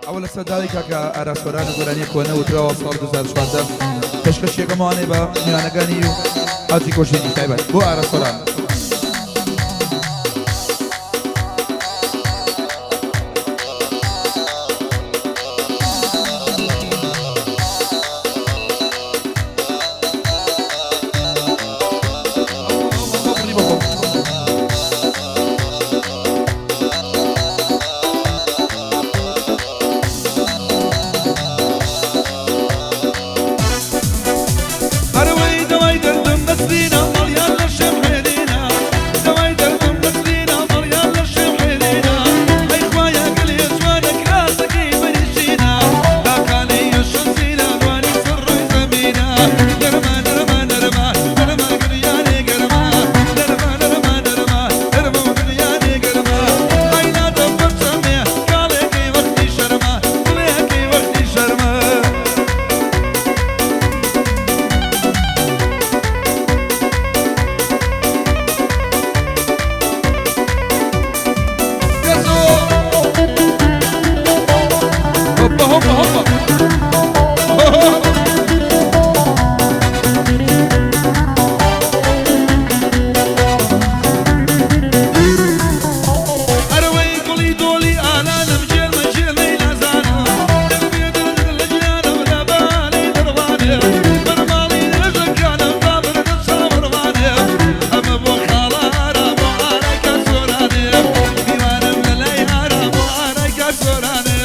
ئەوە لەسەر داوای کاکە ئاراس سۆران و گۆرانیە کۆنە وتراوە ساڵ 2014 پێشکەشیەکەمانێ بە میوانەکانی و حاجی کۆشێنی تایبەت بۆ ئاراس سۆران. ئەرەوەی دەوای دەردم نەسرینە مەڵیان لە شێم حێرینە دەوای دەردم نەسرینە مەڵیان لە شێم حێرینە ئەی خوایە گەلێ جوانە کراسەکەی بەریشینە تاقانەی شەمسینە جوانی سەر ڕووی زەمینە نەرمە نەرمە نەرمە نەرمە گریانێ گەرمە نەرمە نەرمە نەرمە نەرمە و گریانێ گەرمە ئەی نادەم بەرچەمێ کاڵێکەی وەختی شەرمە دڵێکەی وەختی شەرمە. هۆپا هۆپا هۆپا. ئەرەوەی گوڵی دۆڵی ئالانم جێلمە جێلەی نازانم دڵ بێ دڵ دڵ لە گیانم لە باڵی دەڕوانێ بەرماڵی درێژەکانم با بردە چاوەڕوانێ ئەمە بۆ خاڵە ئارا بۆ ئارای کاک سۆرانێ میوانم لە لای ئارا بۆ ئارای کاک سۆرانێ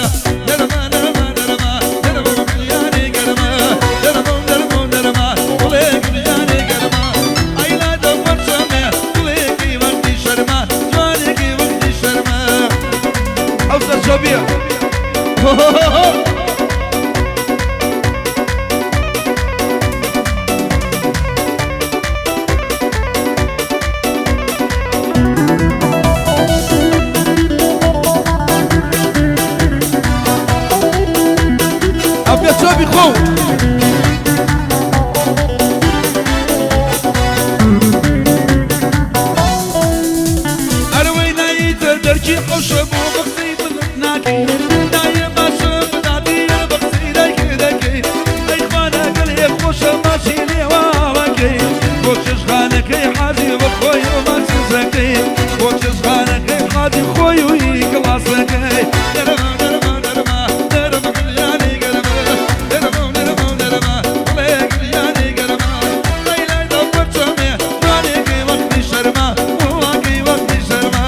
نەرمە نەرمە نەرمە نەرمە و گریانی گەرمە نەرمە و نەرمە و نەرمە گوڵێ گریانی گەرمە ئەی لادەم بەرچەمێ گوڵێکی وەختی شەرمە جوانێکی وەختی شەرمە. ئەو سەرچۆبیە. ئەو پێچۆبی خۆ. ئەرەوەی نایتە دەرکی حەوشە بۆ بەقسەی منت ناکەی نایە باشە بدادی بە قسەی دایکێ دەکەی ئەی خوانە گەلێ خۆشە ماچی لێواوەکەی بۆ چێشخانەکەی حاجی بە خۆی و ماچزەکەی بۆ چێشخانەکەی حاجی خۆی و ئی کڵاسەکەی نەرمە نەرمە نەرمە نەرمە گریانی گەرمە نەرمە و نەرمە و نەرمە بڵێ گریانی گەرمە ئەی لای دەم بەرچەمێ جوانێکی وەختی شەرمە وڵاکەی وەختی شەرمە.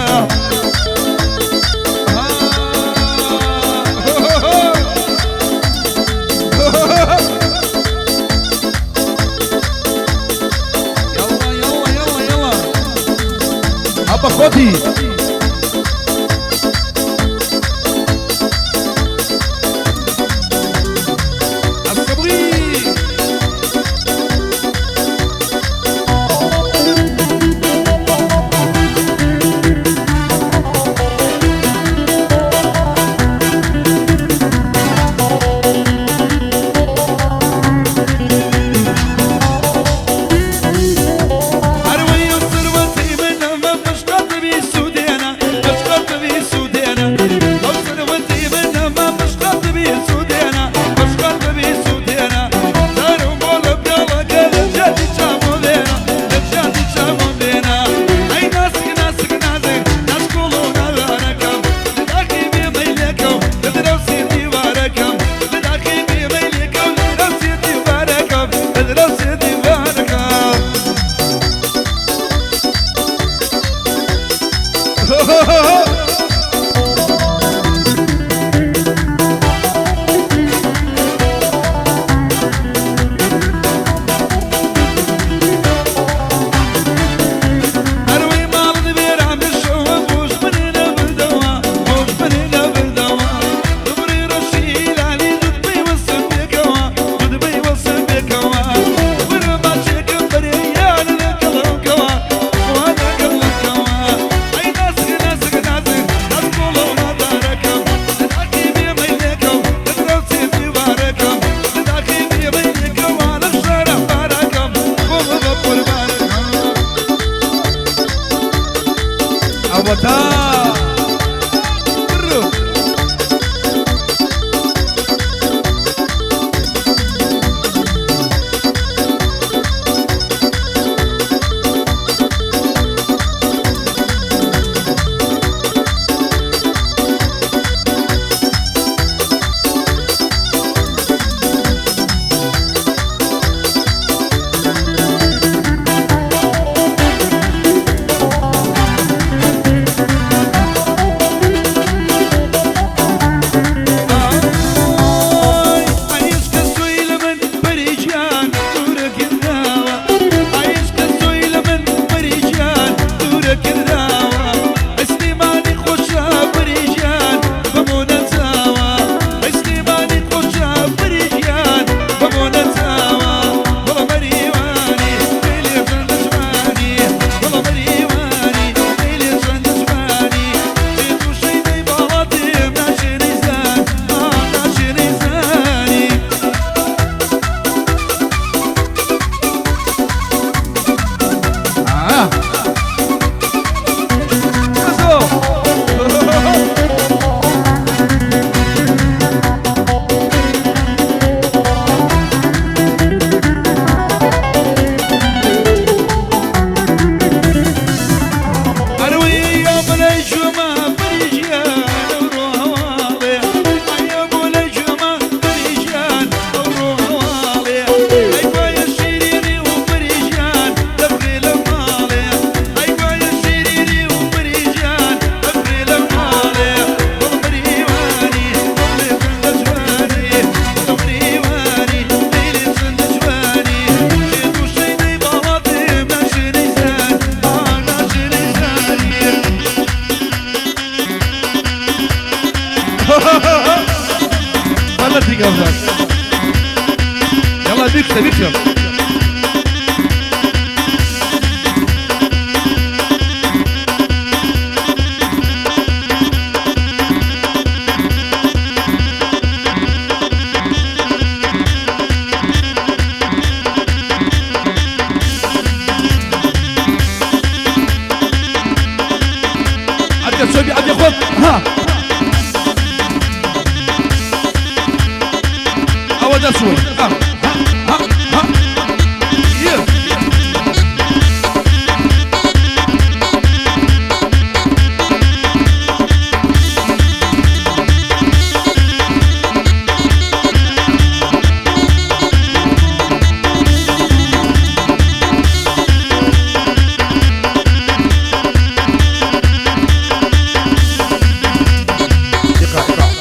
يلا يلا يلا يلا أبا خودي. الصبري. ئەروەی و سروەتی منەمە مشقەت بی سوودێنە مشقەت بی سوودێنە ئەو سروەتی منەمە مشقەت بی سوودێنە مشقەت بی سوودێنە دارم بۆ لە پیاڵەکە لە جاتی چامۆ بێنە لە جاتی چامۆ بێنە ئەی ناسک ناسک نازک ناسکۆڵ و ناوارەکەم لە داخی بێمەیلەکەم لە دراوسێ دیوارەکەم لە داخی بێمەیلەکەم لە دراوسێ دیوارەکەم لە دراوسێ دیوارەکەم. ئەروەی ماڵت بێران بشەوە بۆش منێ نەبردەوە بۆش منێ نەبردەوە دبڕی ڕەشی لالی دوت پەیوەستم پێکەوە دوت پەیوەستم پێکەوە وەرە ماچێکم بەرێ یانە لەگەڵەوکەوە وا لەگەڵەکەوە ئەی ناسک ناسک نازک. گەوزار. يلا بيكسب بيكسب. عبد الشوبي عبد خذ ها أود شوي ها ها ها يه اقرأ اقرأ.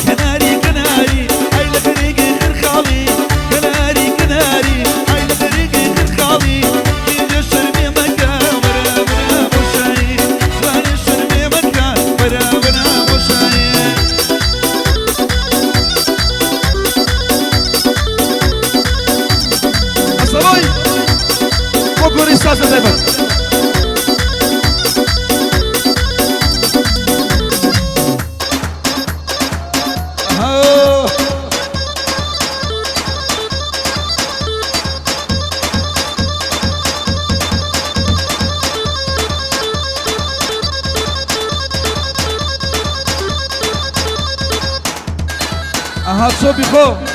كناري كناري. ئەها چۆپی خۆ.